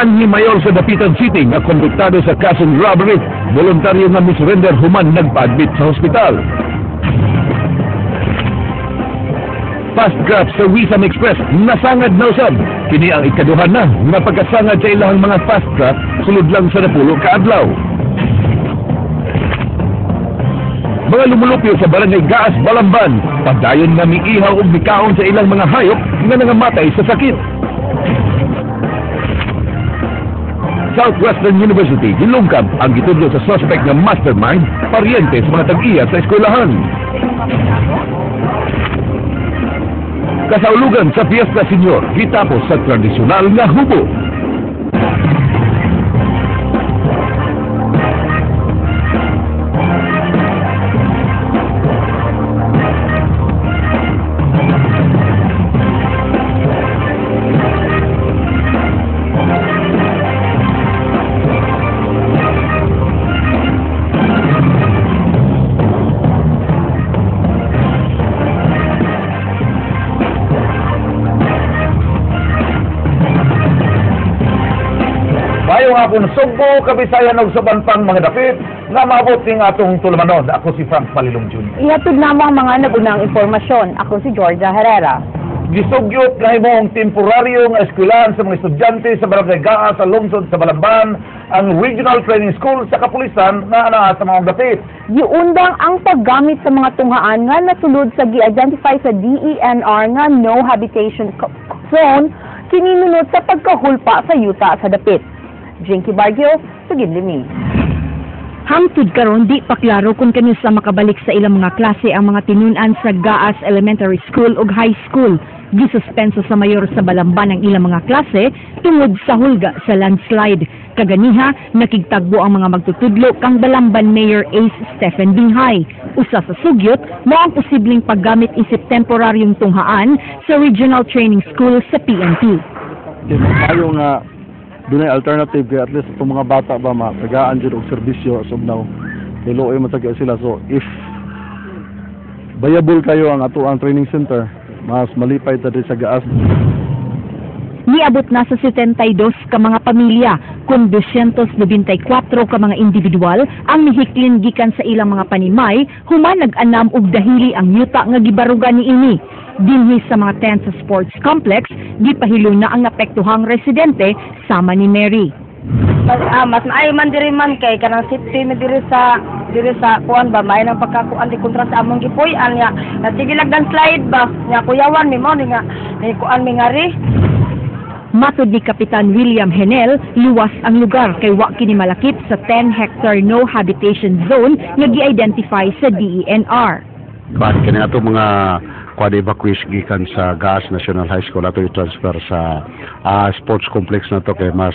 Kanhi mayor sa Dapitan City nga konduktado sa kasong robbery, voluntaryo nga misurrender human nagpa-admit sa hospital. Fast craft sa Wisam Express nasangad na usab. Kini ang ikaduha na nga pagkasangad sa ilahang mga fast craft sulod lang sa napulo ka adlaw. Mga lumulupyo sa barangay Gaas, Balamban, padayon nga miihaw og mikaon sa ilang mga hayop nga nangamatay sa sakit. Southwestern University, gilungkab ang gitudlo sa suspect nga mastermind, paryente sa mga tag-iya sa eskwelahan. Kasaulugan sa Fiesta Senior, gitapos sa tradisyonal nga hubo. Maayong hapon Sugbo, Kabisayan ug sa pang mga dapit nga maabot ning atong tulumanon. Ako si Frank Palilong Jr. Ihatod namo ang mga nagunang impormasyon. Ako si Georgia Herrera. Gisugyot na himong temporaryo nga eskwelahan sa mga estudyante sa Barangay Gaas sa lungsod sa Balamban ang Regional Training School sa Kapulisan nga anaa sa mga dapit. Giundang ang paggamit sa mga tunghaan nga nasulod sa gi-identify sa DENR nga no habitation zone kininunod sa pagkahulpa sa yuta sa dapit. Jinky Bargio, Sugid Limi. Hangtod karon di pa klaro kung kanus makabalik sa ilang mga klase ang mga tinun-an sa Gaas Elementary School ug High School. Gisuspenso sa mayor sa Balamban ang ilang mga klase tungod sa hulga sa landslide. Kaganiha, nakigtagbo ang mga magtutudlo kang Balamban Mayor Ace Stephen Binghay. Usa sa sugyot, mao ang posibleng paggamit isip temporaryong tunghaan sa Regional Training School sa PNP. Tayo nga dunay alternative kay at least itong mga bata ba matagaan jud og serbisyo as of now. Kay luoy man sila, so if viable kayo ang ato ang training center, mas malipay ta diri sa Gaas. Niabot na sa 72 ka mga pamilya, kun 294 ka mga individual ang mihiklin gikan sa ilang mga panimay, human nag-anam og dahili ang yuta nga gibarugan niini. Dinhi sa mga tent sa sports complex, gipahilo na ang apektuhang residente sama ni Mary. Mas maayo man diri man kay kanang safety mi diri sa kuan ba, maayo nang pagkakuan di kontra sa among gipuy-an nya. Nasige lag landslide ba nya kuyawan mi mo ni nga ni kuan mi ngari. Matod ni Kapitan William Henel, luwas ang lugar kay wa kini malakip sa 10-hectare no habitation zone nga gi-identify sa DENR. Kuan kini ato mga kuan evacuees gikan sa Gaas National High School ato i-transfer sa sports complex na to kay mas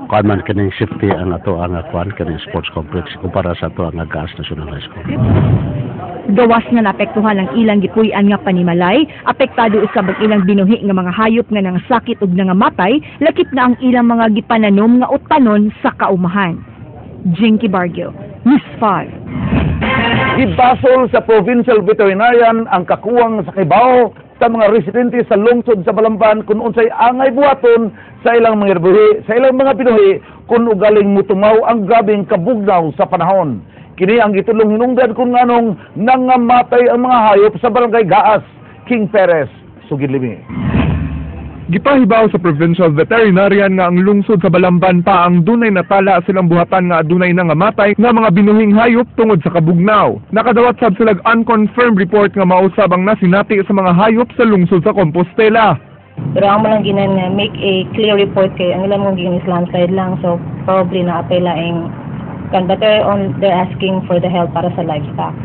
kuan man kining safety ang ato ang kuan kining sports complex kumpara sa ato ang Gaas National High School. Gawas nga naapektuhan ang ilang gipuy-an nga panimalay, apektado usab ang ilang binuhi nga mga hayop nga nangasakit ug nangamatay, lakip na ang ilang mga gipananom nga utanon sa kaumahan. Jinky Bargio, News 5. Gibasol sa Provincial Veterinarian ang kakuwang sa kibaw sa mga residente sa lungsod sa Balamban kung unsay angay buhaton sa ilang mga binuhi, sa ilang mga binuhi kung ugaling mutumaw ang grabeng kabugnaw sa panahon. Kini ang gitulong hinungdan kung nganong nangamatay ang mga hayop sa Barangay Gaas. King Perez, Sugid Limi. Gipahibaw sa Provincial Veterinarian nga ang lungsod sa Balamban pa ang dunay natala silang buhatan nga adunay nangamatay nga mga binuhing hayop tungod sa kabugnaw. Nakadawat sab silag unconfirmed report nga mausab ang nasinati sa mga hayop sa lungsod sa Compostela. Pero amo lang ginan nga make a clear report kay ang ilang mong ginan is landslide lang, so probably na apay laing kan, but they're asking for the help para sa livestock.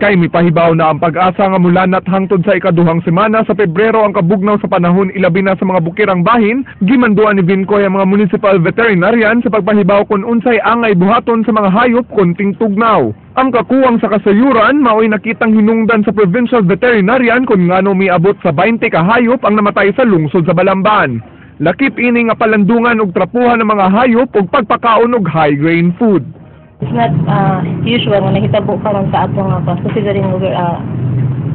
Kay mipahibaw na ang pag-asa nga mulanat hangtod sa ikaduhang semana sa Pebrero ang kabugnaw sa panahon ilabi na sa mga bukirang bahin, gimanduan ni Vincoy ang mga municipal veterinarian sa pagpahibaw kung unsay angay buhaton sa mga hayop konting tugnaw. Ang kakuwang sa kasayuran maoy nakitang hinungdan sa provincial veterinarian kung ngano miabot sa 20 ka hayop ang namatay sa lungsod sa Balamban. Lakip ini nga palandungan og trapuhan ng mga hayop ug pagpakaon og high grain food. It's not usual nga nahitabo karon sa atong nga considering we're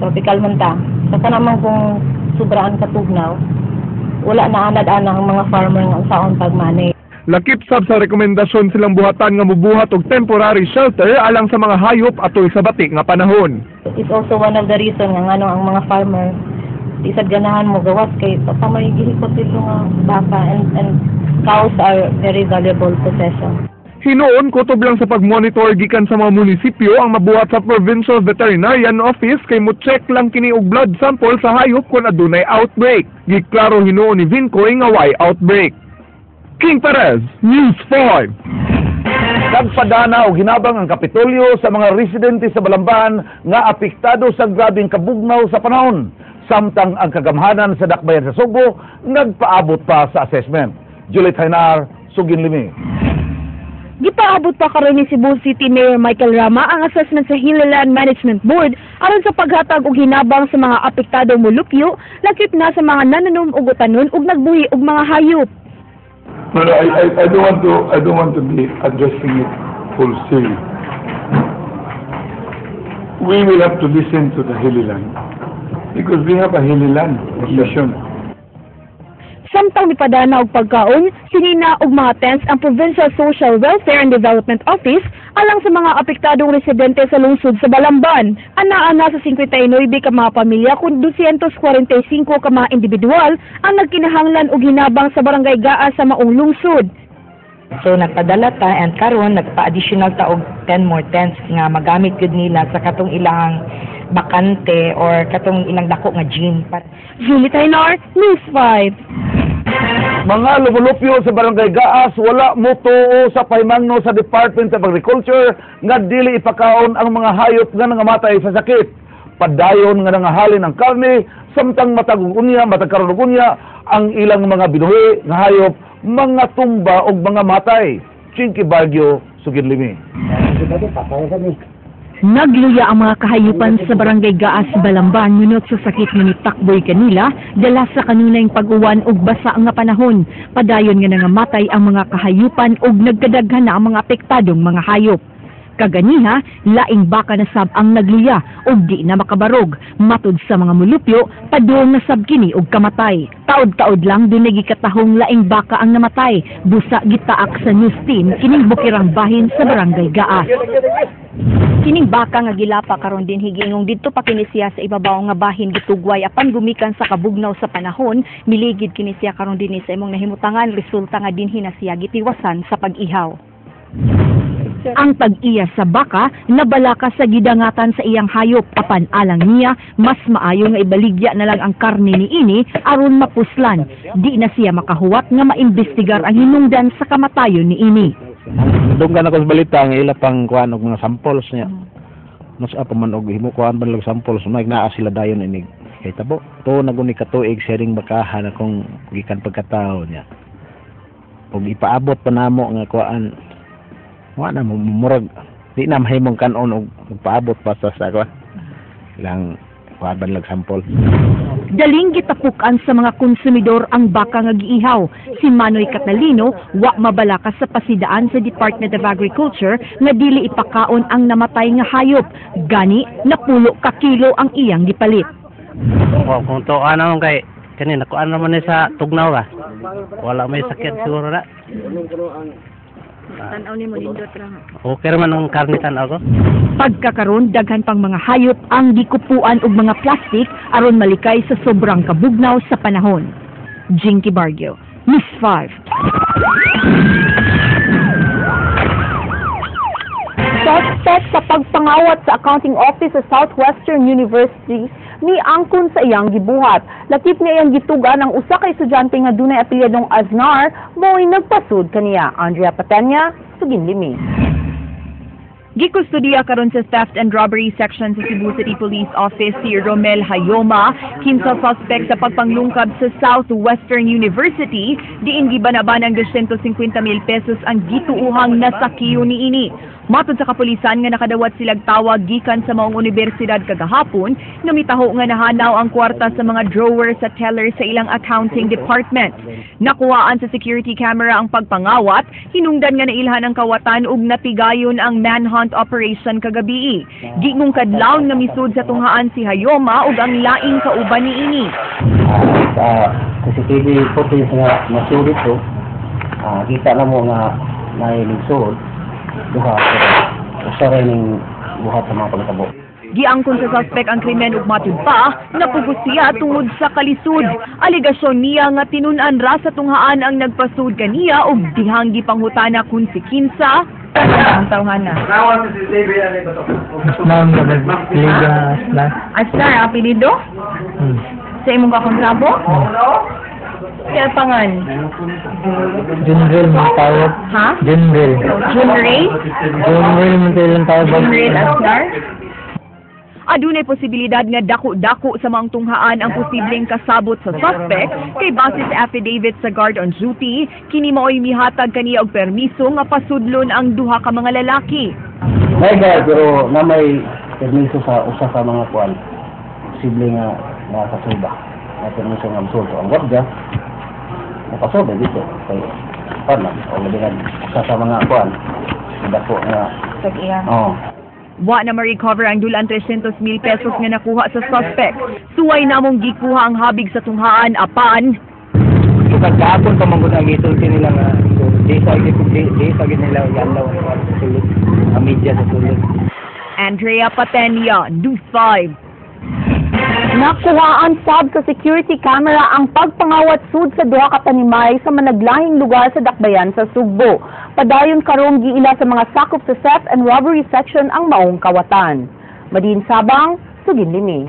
tropical man ta. So kanamang kung sobraan katugnaw, Wala na anad ana ang mga farmer nga unsaon pag-manage. Lakip sab sa rekomendasyon silang buhatan nga mubuhat og temporary shelter alang sa mga hayop atol sa bati nga panahon. It's also one of the reason nga ngano ang mga farmer di sad ganahan mo gawas kay pa may gihikot dito nga baka and cows are very valuable possession. Hinuon, kutob lang sa pag-monitor gikan sa mga munisipyo ang mabuhat sa Provincial Veterinarian Office kay mo-check lang kini og blood sample sa hayop kung adunay outbreak. Giklaro hinuon ni Vincoy nga way outbreak. King Perez, News 5. Nagpadana og hinabang ang Kapitolyo sa mga residente sa Balamban nga apektado sa grabeng kabugnaw sa panahon. Samtang ang kagamhanan sa Dakbayan sa Sugbo nagpaabot pa sa assessment. Juliet Hainar, Sugin Limi. Gipaabot pa karon ni Cebu City Mayor Michael Rama ang assessment sa Hill Land Management Board aron sa paghatag og hinabang sa mga apektadong mulupyo, lakip na sa mga nananom og utanon ug nagbuhi og mga hayop. No, I don't want to be addressing it wholesale. We will have to listen to the Hilly Land because we have a Hilly Land Commission. Samtang mipadana og pagkaon, sinina og mga tents ang Provincial Social Welfare and Development Office alang sa mga apektadong residente sa lungsod sa Balamban. Ana-ana sa 59 ka mga pamilya kun 245 ka mga individual ang nagkinahanglan og hinabang sa Barangay Gaas sa maong lungsod. So nagpadala ta and karon nagpa-additional ta og 10 more tents nga magamit gyud nila sa katong ilang bakante or katong ilang dako nga gym. Julie Taynor, News 5. Mga lumulupyo sa Barangay Gaas wala motuo sa pahimangno sa Department of Agriculture nga dili ipakaon ang mga hayop nga nangamatay sa sakit. Padayon nga nangahalin ang karne samtang matag unya, matag karon ug unya ang ilang mga binuhi nga hayop mga tumba og mga matay. Chinky Baguio, Sugid Limi. Nagluya ang mga kahayupan sa Barangay Gaas, Balamban ngunot sa sakit nga nitakboy kanila dala sa kanunayng pag-uwan ug basa nga panahon. Padayon nga nangamatay ang mga kahayupan ug nagkadaghan na ang mga apektadong mga hayop. Kaganiha, laing baka na sab ang nagluya ug di na makabarog. Matud sa mga mulupyo, padung na sab kini og kamatay. Taod-taod lang dunay gikatahong laing baka ang namatay. Busa gitaak sa news team kining bukirang bahin sa Barangay Gaas. Kining baka nga gilapa karon dinhi giingong didto pa kini siya sa ibabaw nga bahin gitugway apan gumikan sa kabugnaw sa panahon, miligid kini siya karon dinhi sa imong nahimutangan, resulta nga dinhi na siya gitiwasan sa pag-ihaw. Ang pag-iya sa baka nabalaka sa gidangatan sa iyang hayop apan alang niya mas maayo nga ibaligya na lang ang karne niini aron mapuslan. Di na siya makahuwat nga maimbestigar ang hinungdan sa kamatayon niini. Dunggan ako sa balita nga ila pang kuan og mga samples niya. Mas pa man og himo kuan man lang samples may naa sila dayon inig. Kay tabo to na guni katuig sharing bakahan akong gikan pagkatao niya. Ug ipaabot pa namo nga kuan wa na mo murag di na mahimong kan-on og paabot pa sa kuan ilang kuan man lang sample. Daling gitapukan sa mga konsumidor ang baka nga giihaw. Si Manoy Catalino wa mabalaka sa pasidaan sa Department of Agriculture nga dili ipakaon ang namatay nga hayop. Gani napulo ka kilo ang iyang gipalit. Oh, kung to ano kay kani nakuan naman ni sa tugnaw ba. Wala may sakit siguro na. Tan-aw nimo nindot ra. Okay raman ang karne tan-aw ko. Pagkakaron daghan pang mga hayop ang gikupuan og mga plastik aron malikay sa sobrang kabugnaw sa panahon. Jinky Bargio, News 5. Suspect sa pagpangawat sa accounting office sa Southwestern University miangkon sa iyang gibuhat. Lakip niya iyang gitugan ang usa ka estudyante nga dunay apelyidong Aznar mo'y nagpasud kaniya. Andrea Patenya, Sugin Limi. Gikustudiya karon sa Theft and Robbery Section sa Cebu City Police Office si Romel Hayoma, kinsa suspect sa pagpanglungkab sa Southwestern University, diin gibanaban ang 250,000 pesos ang gituuhang nasakiyo niini. Matod sa kapulisan nga nakadawat silag tawag gikan sa maong universidad kagahapon, namitaho nga nahanaw ang kwarta sa mga drawer sa teller sa ilang accounting department. Nakuhaan sa security camera ang pagpangawat, hinungdan nga nailhan ang kawatan ug natigayon ang manhunt operation kagabii. Gingong kadlawon nga misud sa tunghaan si Hayoma ug ang laing kauban niini. CCTV footage nga na-show dito, kita na mo nga naay nagsulod duha, pero usa ra ning buhat sa mga pagtabo. Giangkon sa suspect ang krimen ug matud pa, napugos siya tungod sa kalisod. Alegasyon niya nga tinun-an ra sa tunghaan ang nagpasud kaniya ug dihang gipanghutana kung si kinsa. Ang tawhana. Ma'am, Liga na. Asnar, ang apelyido? Sa imong kakontrabo? Siya pangan? Junrel man tawag. Ha? Junrel. Junrey? Junrel man tawag tawag. Junrel Asnar? Adunay posibilidad nga dako-dako sa mga tunghaan ang posibleng kasabot sa suspect kay base sa affidavit sa guard on duty, kini maoy mihatag kaniya og permiso nga pasudlon ang duha ka mga lalaki. May guard pero na may permiso sa usa ka mga kuan, posible nga nakasuba. May permiso nga musulto ang gwardiya. Nakasuba dito kay kuan man o labi nga usa sa mga kuan dako nga. Tag-iya. Oh. Wa na ma-recover ang dulan 300 mil pesos nga nakuha sa suspect. Suway namong gikuha ang habig sa tunghaan apan Kag gahapon pa man gud ang gisulti nila nga so, di sa gid nila i-allow ang sa sulod, ang media sa sulod. Andrea Patenia, News 5. Nakuhaan sab sa security camera ang pagpangawat sud sa duha ka panimay sa managlahing lugar sa Dakbayan sa Sugbo. Padayon karong giila sa mga sakop sa theft and robbery section ang maong kawatan. Madin Sabang, Sugin Limi.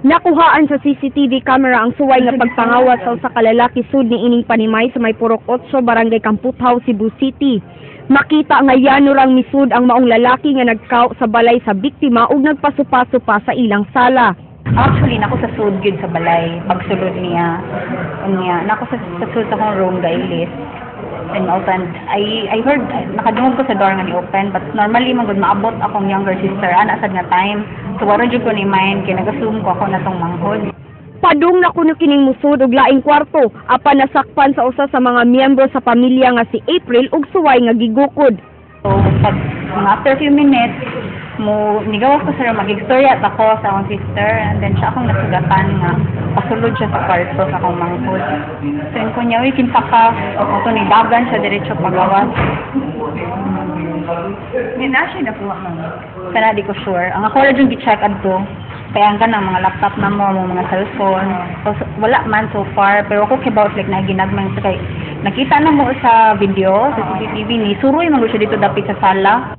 Nakuhaan sa CCTV camera ang suway nga pagpangawat sa usa ka lalaki sud ni ining panimay sa may Purok 8, Barangay Kamputhaw, Cebu City. Makita nga yano rang misud ang maong lalaki nga nagkaw sa balay sa biktima ug nagpasupa-supa sa ilang sala. Actually, nako sa sud gyud sa balay pagsulod niya. Unya, nako sa sud sa akong room gailis. And opened. I heard nakadungog ko sa door nga ni open, but normally man gud maabot akong younger sister ana sad nga time. So wala jud ko ni mind kay nag-assume ko ako na tong manghod. Padung na kuno kining musud og laing kwarto apan nasakpan sa usa sa mga miyembro sa pamilya nga si April ug suway nga gigukod. So pag mga after few minutes mo nigawas ko sa room, mag-istorya ako sa akong sister, and then siya akong nasugatan nga pasulod siya sa kwarto sa akong manghod. So ingon ko niya, "Uy, kinsa ka?" Ako ni dagan siya diretso pagawas. Hindi na siya nakuha, ma'am. Kana di ko sure. Ang ako ra jud gi-check adto. Kaya ang kanang mga laptop na mo, mga cellphone. So, wala man so far, pero ako kibaw like na ginagmay sa kay nakita na mo sa video sa CCTV ni suroy man gud siya dito dapit sa sala.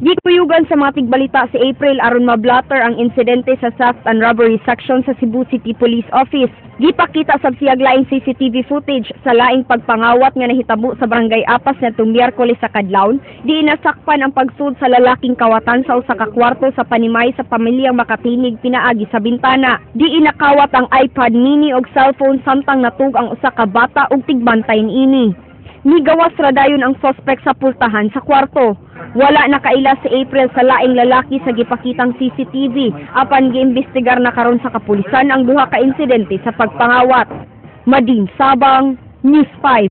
Gikuyugan sa mga tigbalita si April aron mablatter ang insidente sa theft and robbery section sa Cebu City Police Office. Gipakita sab siyag laing CCTV footage sa laing pagpangawat nga nahitabo sa Barangay Apas ngadtong Miyerkules sa kadlawon, di nasakpan ang pagsud sa lalaking kawatan sa usa ka kwarto sa panimay sa pamilyang Makatinig pinaagi sa bintana. Di inakawat ang iPad mini og cellphone samtang natug ang usa ka bata og tigbantay niini. Nigawas ra dayon ang suspect sa pultahan sa kwarto. Wala nakaila si April sa laing lalaki sa gipakitang CCTV apan giimbestigar na karon sa kapulisan ang duha ka insidente sa pagpangawat. Madin Sabang, News 5.